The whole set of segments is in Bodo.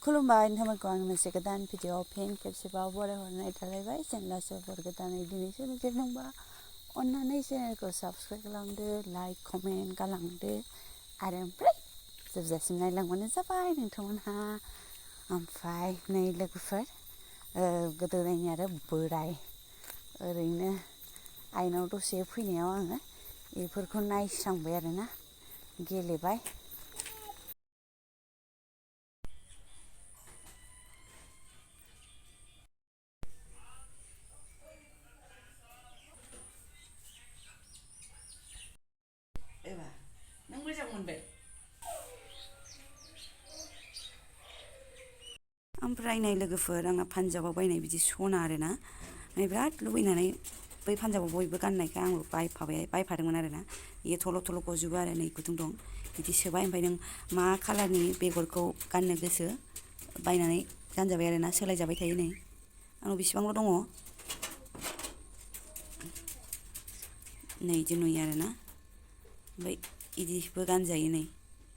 खुलुमबाय नोंथांमोनखौ आं मोनसे गोदान भिडिअ फिन खेबसेबाव बरायहरनाय थालायबाय चेनेला सोरफोर गोदानै दिनैसो नुफेरदोंबा अन्नानै चेनेलखौ साबस्क्राइब खालामदो लाइक कमेन्ट गालांदो आरो ओमफ्राय जोबजासिम नायलांबानो जाबाय नोंथांमोनहा ओमफ्राय नै लोगोफोर गोदोनि आरो बोराय ओरैनो आइनाव दसे फैनायाव आङो बेफोरखौ नायस्रांबाय आरोना गेलेबाय नों मोजां मोनबाय ओमफ्राय नै लोगोफोर आंना पान्जाबाव बायनाय बिदि सना आरोना माने बिराद लुबैनानै बै पान्जाबाव बयबो गाननायखाय आंबो बायफादोंमोन आरोना बेयो थल' थल' गजोबो आरो नै गुदुं दं बिदि सोबाय ओमफ्राय नों मा कालारनि बेगरखौ गाननो गोसो बायनानै गानजाबाय आरोना सोलायजाबाय थायो नै आंनाव बेसेबांल' दङ नै बिदि नुयो आरोना ओमफ्राय इदिबो गानजायो नै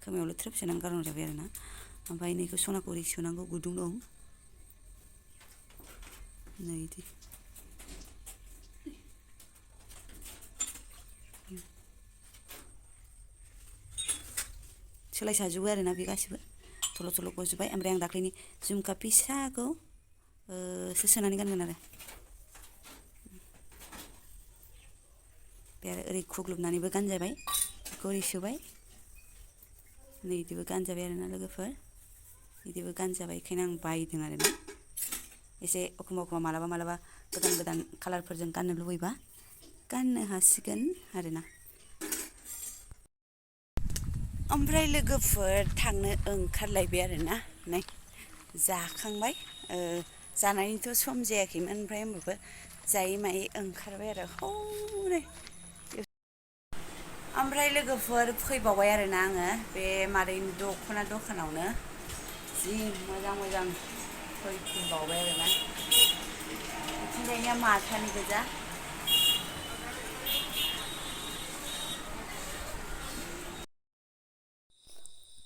खोमायावल' थ्रोब सोनानै गारहरजाबाय आरोना ओमफ्राय नैखौ सनाखौ ओरै सोनांगौ गुदुं दं नै इदि सोलायसाजोबो आरोना बे गासिबो थल' थल' गजोबबाय ओमफ्राय आं दाख्लैनि झुमका फिसाखौ सोनानै गानगोन आरो बे आरो ओरै खुग्लुबनानैबो गानजाबाय बेखौ ओरै सोबाय नै बिदिबो गानजाबाय आरोना लोगोफोर बिदिबो गानजाबाय बेखायनो आं बायदों आरोना एसे एखमबा मालाबा गोदान गोदान कालारफोरजों गाननो लुबैबा गाननो हासिगोन आरोना ओमफ्राय लोगोफोर थांनो ओंखारलायबाय आरोना नै जाखांबाय जानायनिथ' सम जायाखैमोन ओमफ्राय होमबाबो जायै मायै ओंखारबाय आरो हौरै ओमफ्राय लोगोफोर फैबावबाय आरोना आङो बे मादैनि दख'ना दखानावनो जि मोजां फैफिनबावबाय आरोना बिथिंजायनिया माथानि गोजा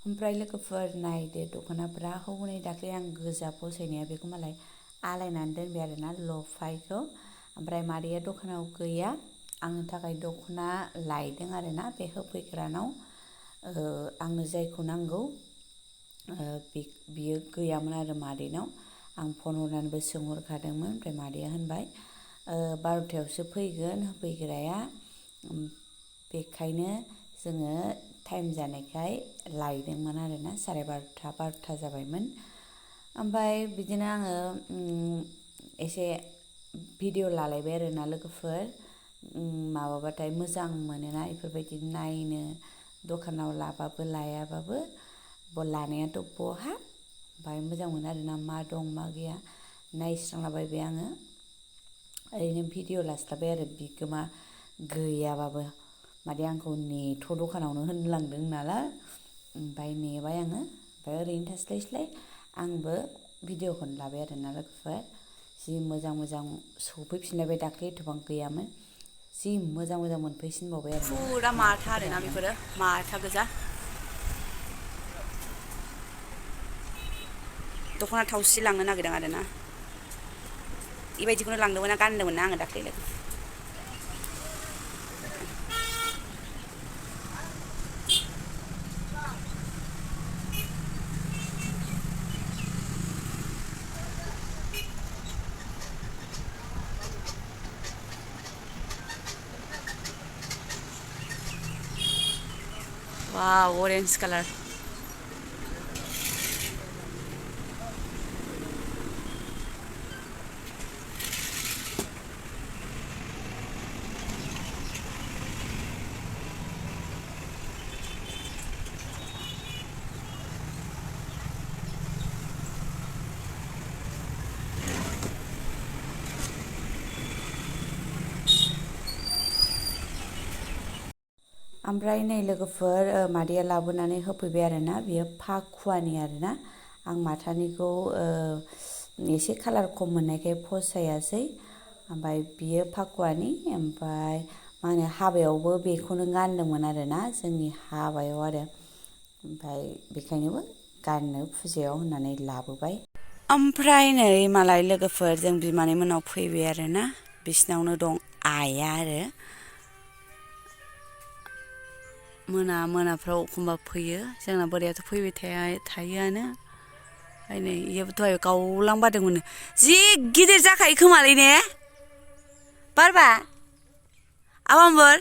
ओमफ्राय लोगोफोर नायदो दख'नाफ्रा हनै दाख्लै आं गोजा फसायनाया बेखौ मालाय आलायनानै दोनबाय आरोना लफायखौ ओमफ्राय मादैया दखानाव गैया आंनि थाखाय दख'ना लायदों आरोना बे होफैग्रानाव आंनो जायखौ नांगौ बियो गैयामोन आरो मादैनाव आं फन हरनानैबो सोंहरखादोंमोन ओमफ्राय मादैया होनबाय 12थायावसो फैगोन होफैग्राया बेखायनो जोङो टाइम जानायखाय लायदोंमोन आरोना 12:30 जाबायमोन ओमफ्राय बिदिनो आङो एसे भिडिअ लालायबाय आरोना लोगोफोर माबाबाथाय मोजां मोनोना बेफोरबायदि नायनो दखानाव लाबाबो लायाबाबो लानायाथ' बहा ओमफ्राय मोजां मोनो आरोना मा दं मा गैया नायस्रांलाबायबाय आङो ओरैनो भिडिअ लास्लाबाय आरो बिगोमा गैयाबाबो मादै आंखौ नेथ' दखानावनो होनलांदों नालाय ओमफ्राय नेबाय आङो ओमफ्राय ओरैनो थास्लायस्लाय आंबो भिडिअखौनो लाबाय आरोना लोगोफोर जि मोजां सफैफिनलायबाय दाख्लै एथबां गैयामोन जि मोजां मोनफैसिनबावबाय आरो फुरा माथा आरोना बेफोरो माथा गोजा दख'ना थावसि लांनो नागिरदों आरोना बेबायदिखौनो लांदोंमोन गानदोंमोन ना आङो दाख्लै वाव ऑरेंज कलर ओमफ्राय नै लोगोफोर मादैया लाबोनानै होफैबाय आरोना बियो फाखुवानि आरोना आं माथानिखौ एसे कालार खम मोननायखाय फसायासै ओमफ्राय बियो फाखुवानि ओमफ्राय मा होनो हाबायावबो बेखौनो गानदोंमोन आरोना जोंनि हाबायाव आरो ओमफ्राय बेखायनोबो गाननो फुजायाव होननानै लाबोबाय। ओमफ्राय नै मालाय लोगोफोर जों बिमानै मोनाव फैबाय आरोना बिसिनावनो दं आइया आरो मोनाफ्राव एखमबा फैयो जोंना बोरायाथ' फैबाय थायोआनो ओमफ्राय नै इयाबो दहाय गावलांबादोंमोन जि गिदिर जाखायो खोमालै ने बारबा आब'मोर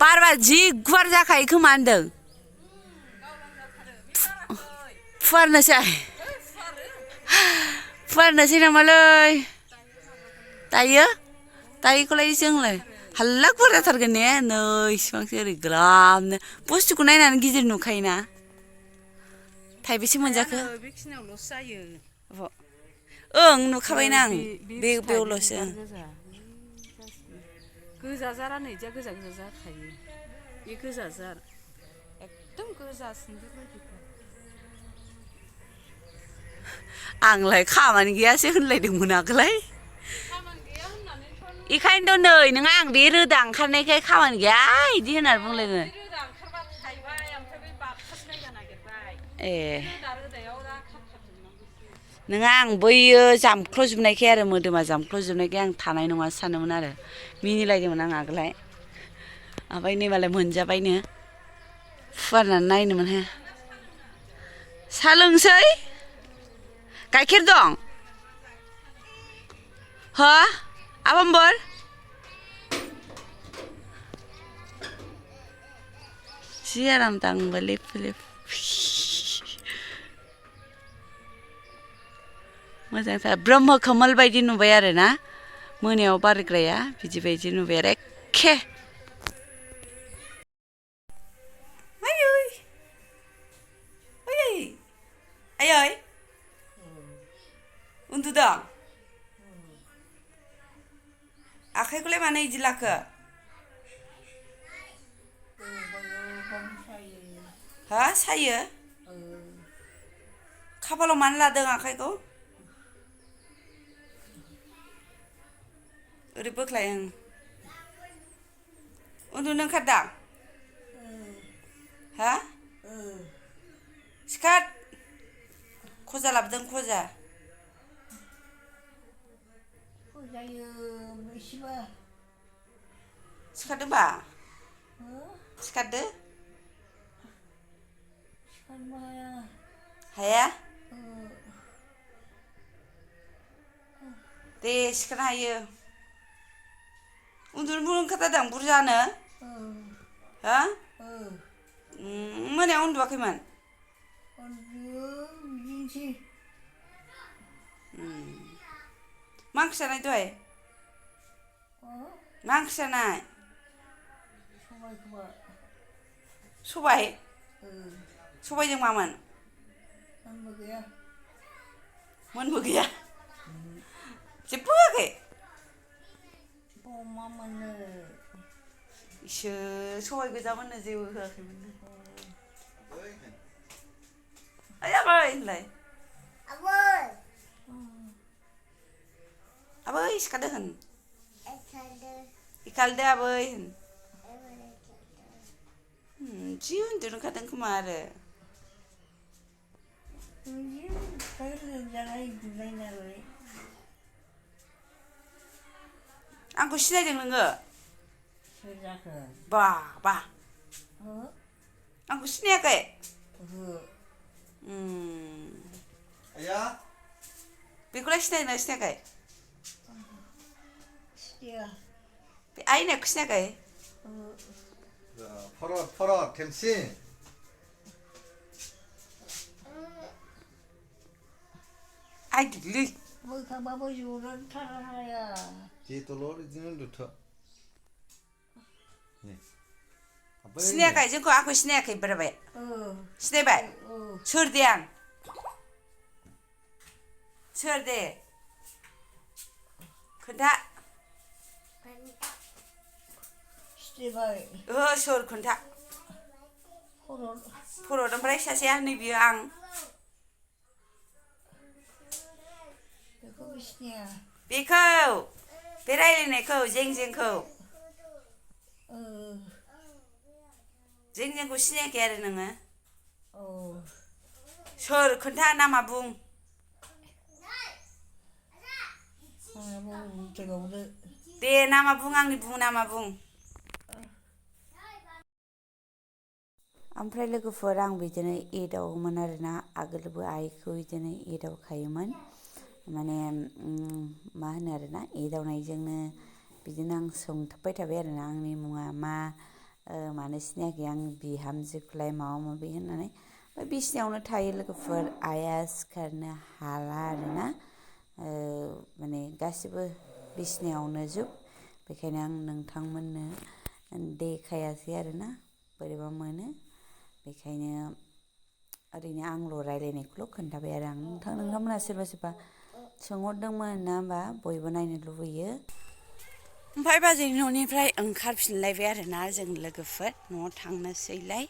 बारबा जि गुवार जाखायो खोमा होनदों फुवारनोसै नामालै दायोखौलाय जोंलाय हाल्ला गुवार जाथारगोन ने नै इसिबांसो ओरै ग्लाबनो बुस्थुखौ नायनानै गिदिर नुखायोना थाइबेसे मोनजाखो बेखिनियावल'सो जायो ओं नुखाबायना आं बेयावल'सो गोजा जारानो इदिया गोजा जाखायो बे गोजा जार एकदम गोजासिन बेबायदिखा आंलाय खामानि गैयासो होनलायदोंमोन आगोलाय बेखायनोथ' नै नोङो आं बे रोदा ओंखारनायखाय खामानि गैया इदि होननानै बुंलायदों रोदा ओंखारबा थायबाय ओमफ्राय बै बाबखासो जायगा नागिरबाय ए रोदायाव दा नोङा आं बैयो जामख्ल'जोबनायखाय आरो मोदोमा जामख्ल'जोबनायखाय आं थानाय नङासो सानोमोन आरो मिनिलायदोंमोन आं आगोलहाय ओमफ्राय नै मालाय मोनजाबायनो फुवारनानै नायनोमोनहाय साहा लोंसै गाइखेर दं हो आब'म्बर जि आराम दांबा लेफे मोजांथार ब्रह्म कमल बायदि नुबाय आरो ना मोनायाव बारग्राया बिदि बायदि नुबाय आरो एखे आयै उन्दुदों आखाइखौलाय मानो इदि लाखो हा सायो खाफालाव मानो लादों आखाइखौ ओरै बोख्लाय ओं उन्दुनो ओंखारदां हा सिखार खजा लाबोदों खजा सिखारदो बा सिखारदो हाया दे सिखारनो हायो उन्दुनोबो ओंखारथारदां बुरजानो हा मोनायाव उन्दुवाखैमोन मा ओंख्रि जानाय दहाय मा ओंख्रि जानाय सबाय सबायजों मामोन मोनबो गैया जेबो होआखै इसोर सबाय गोजामोननो जेबो होआखैमोन ओइ आबै होनलाय आबै सिखारदो होन इखालदो आबै होन जि उन्दुनो ओंखारदों खोमा आरो आंखौ सिनायदों नोङो बा आंखौ सिनायाखै आइया बेखौलाय सिनायोना सिनायाखै बे आइ होननायखौ सिनायाखै फरत खेमसि आइदोलै मोखांबाबो ज'नानै थानो हाया जेथ'ल' बिदिनो उन्दुथ' सिनायाखै जोंखौ आंखौ सिनायाखै बोराबाय सिनायबाय सोर दे आं सोर दे खोन्था सोर खोन्था फरत ओमफ्राय सासेया नै बियो आं बेखौ बे रायलायनायखौ जेंखौ जेंखौ सिनायाखै आरो नोङो सोर खोन्था नामा बुं दे नामा बुं आंनि बुं नामा बुं ओमफ्राय लोगोफोर आं बिदिनो एदावोमोन आरोना आगोलबो आइखौ बिदिनो एदावखायोमोन माने मा होनो आरोना एदावनायजोंनो बिदिनो आं सोंथाबबाय थाबाय आरोना आंनि मुङा मा मानो सिनायाखै आं बिहामजोखौलाय माबा माबि होननानै ओमफ्राय बिसिनायावनो थायो लोगोफोर आइया सिखारनो हाला आरोना माने गासिबो बिसिनायावनो जोब बेखायनो आं नोंथांमोननो देखायासै आरोना बोरैबा मोनो बेखायनो ओरैनो आंल' रायलायनायखौल' खोन्थाबाय आरो आं नोंथांमोनहा सोरबा सोरबा सोंहरदोंमोन ना होमबा बयबो नायनो लुबैयो ओमफ्राय बाजैनि न'निफ्राय ओंखारफिनलायबाय आरोना जों लोगोफोर न'आव थांनोसैलाय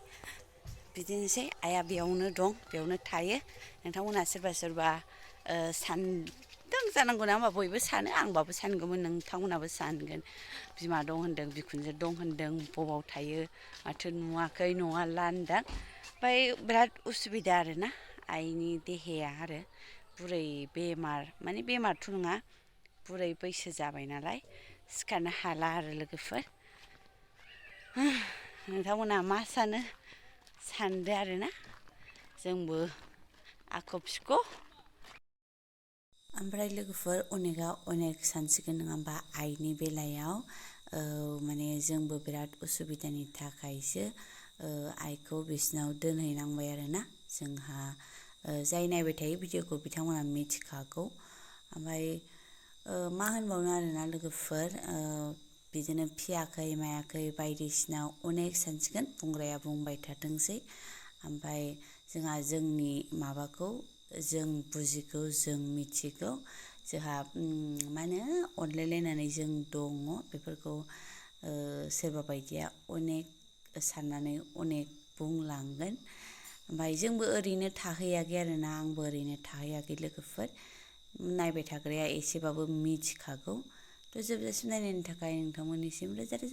बिदिनोसै आइया बेयावनो दं बेयावनो थायो नोंथांमोनहा सोरबा सोरबा सानदों जानांगौ ना होमबा बयबो सानो आंबाबो सानगौमोन नोंथांमोनहाबो सानगोन बिमा दं होनदों बिखुनजो दं होनदों बबाव थायो माथो नुवाखै न'आ लांदां ओमफ्राय बिराद उसुबिदा आरोना आइनि देहाया आरो बुरै बेमार माने बेमारथ' नङा बुरै बैसो जाबाय नालाय सिखारनो हाला आरो लोगोफोर नोंथांमोनहा मा सानो सानदो आरोना जोंबो आख' फिख' ओमफ्राय लोगोफोर अनेकआ अनेक सानसिगोन नङा होमबा आइनि बेलायाव माने जोंबो बिराद उसुबिदानि थाखायसो आइखौ बिसिनाव दोनहैनांबाय आरोना जोंहा जाय नायबाय थायो भिडिअखौ बिथांमोनहा मिथिखागौ ओमफ्राय मा होनबावनो आरोना लोगोफोर बिदिनो फियाखै मायाखै बायदिसिना अनेक सानसिगोन बुंग्राया बुंबाय थाथोंसै ओमफ्राय जोंहा जोंनि माबाखौ जों बुजिगौ जों मिथिगौ जोंहा मा होनो अनलायलायनानै जों दङ बेफोरखौ सोरबा बायदिया अनेक साननानै अनेक बुंलांगोन ओमफ्राय जोंबो ओरैनो थाहैयाखै आरोना आंबो ओरैनो थाहैयाखै लोगोफोर नायबाय थाग्राया एसेबाबो मिथिखागौ थ' जोबजासिम नायनायनि थाखाय नोंथांमोननिसिम रोजा रोजा